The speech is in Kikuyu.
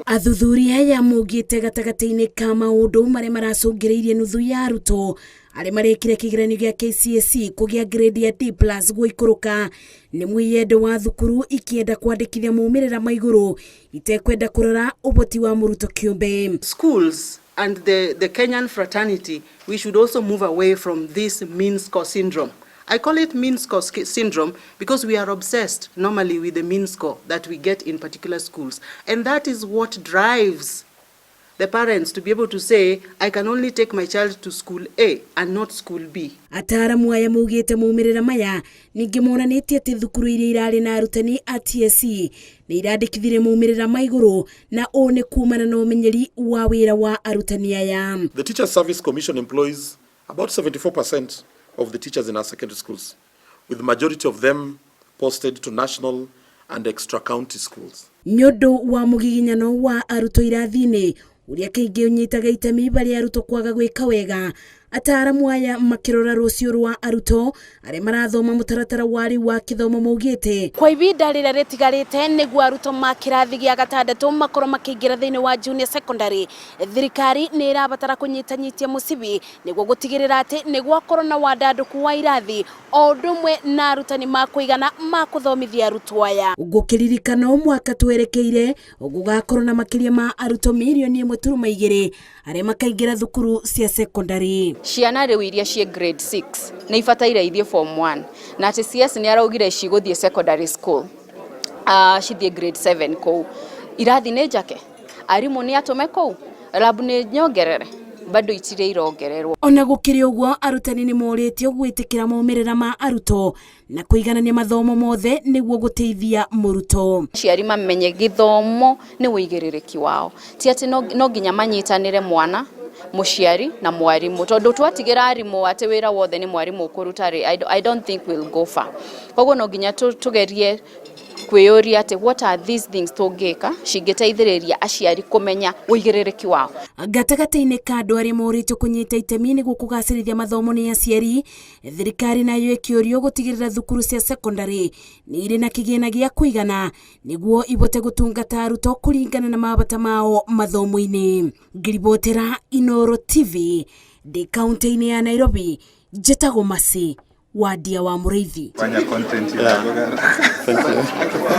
Athuthuria aya maugĩte gatagatĩ-inĩ ka maũndũ marĩa maracũngĩrĩirie nuthu ya arutwo arĩa marekire kĩgeranio gĩa KCSE kũgĩa grade ya D+ gũikũrũka nĩ mwĩyendo wa thukuru ikĩenda kwandĩkithia maumĩrĩra ma igũrũ itekwenda kũrora ũhoti wa mũrutwo kĩũmbe. Schools and the Kenyan fraternity, we should also move away from this mean score syndrome. I call it mean score syndrome because we are obsessed normally with the mean score that we get in particular schools. And that is what drives the parents to be able to say, "I can only take my child to school A and not school B." Ataaramu aya maugĩte maumĩrĩra maya ningĩ monanĩtie atĩ thukuru iria irarĩ na arutani a TSC nĩ irandĩkithirie maumĩrĩra ma igũrũ, na ũũ nĩ kumana na ũmenyeri wa wĩra wa arutani aya. The Teacher Service Commission employs about 74% of the teachers in our secondary schools, with the majority of them posted to national and extra county schools. Nĩ ũndũ wa mũgiginyano wa arutwo irathi-inĩ ũrĩa kaingĩ ũnyitaga itemi barĩ arutwo kwaga gwĩka wega, ataaramu aya makĩrora rũciũ rwa arutwo arĩa marathoma mũtaratara wa rĩu wa kĩthomo maugĩte kwa ibinda rĩrĩa rĩtigarĩte nĩguo arutwo ma kĩrathi gĩa gatandatũ makorwo makĩingĩra thĩinĩ wa junior secondary, thirikari nĩ ĩrabatara kũnyitanyitia mũcibi nĩguo gũtigĩrĩra atĩ nĩ gwakorwo na wandandũku wa irathi o ũndũ ũmwe na arutani ma kũigana ma kũthomithia arutwo aya. Gũkĩririkana mwaka twerekeire gũgakorwo na makĩria ma arutwo 1.2 mirioni arĩa makaingĩra thukuru cia secondary. Ciana rĩu iria ciĩ grade 6 nĩ ibataire ithiĩ form 1, na atĩ CS nĩ araugire cigũthiĩ secondary school, cithiĩ grade 7. Kũu irathi nĩ njake, arimũ nĩ atũme kũu, lab nĩ nyongerere, bado itirĩ irongererwo. Ona gũkĩrĩ ũguo, arutani nĩ morĩtio gwĩtĩkĩra maumĩrĩra ma arutwo na kũiganania mathomo mothe nĩguo gũteithia mũrutwo. Aciari mamenye gĩthomo nĩ ũigĩrĩrĩki wao, ti atĩ no nginya manyitanĩre mwana, mũciari na mwarimũ, tondũ twatigĩra arimũ atĩ wĩra wothe nĩ mwarimũ ũkũruta rĩ, I don't think we'll go far. Koguo no nginya tũgerie kwĩyũria atĩ what are these things tũngĩka cingĩteithĩrĩria aciari kũmenya ũigĩrĩrĩki wao. Gatagatĩ-inĩ ka andũ arĩa morĩtio kũnyita itemi nĩguo kũgacĩrithia mathomo nĩ aciari, thirikari nayo ĩkĩũrio gũtigĩrĩra thukuru cia secondary nĩ irĩ na kĩgĩna gĩa kũigana nĩguo ibote gũtungata arutwo kũringana na mabata mao mathomo-inĩ. Ngiribotera Inoro TV ndĩ kaunti-inĩ ya Nairobi, njĩtagwo Masi Wadia wa Mũrĩithi. Fanya content. Yeah. Thank you.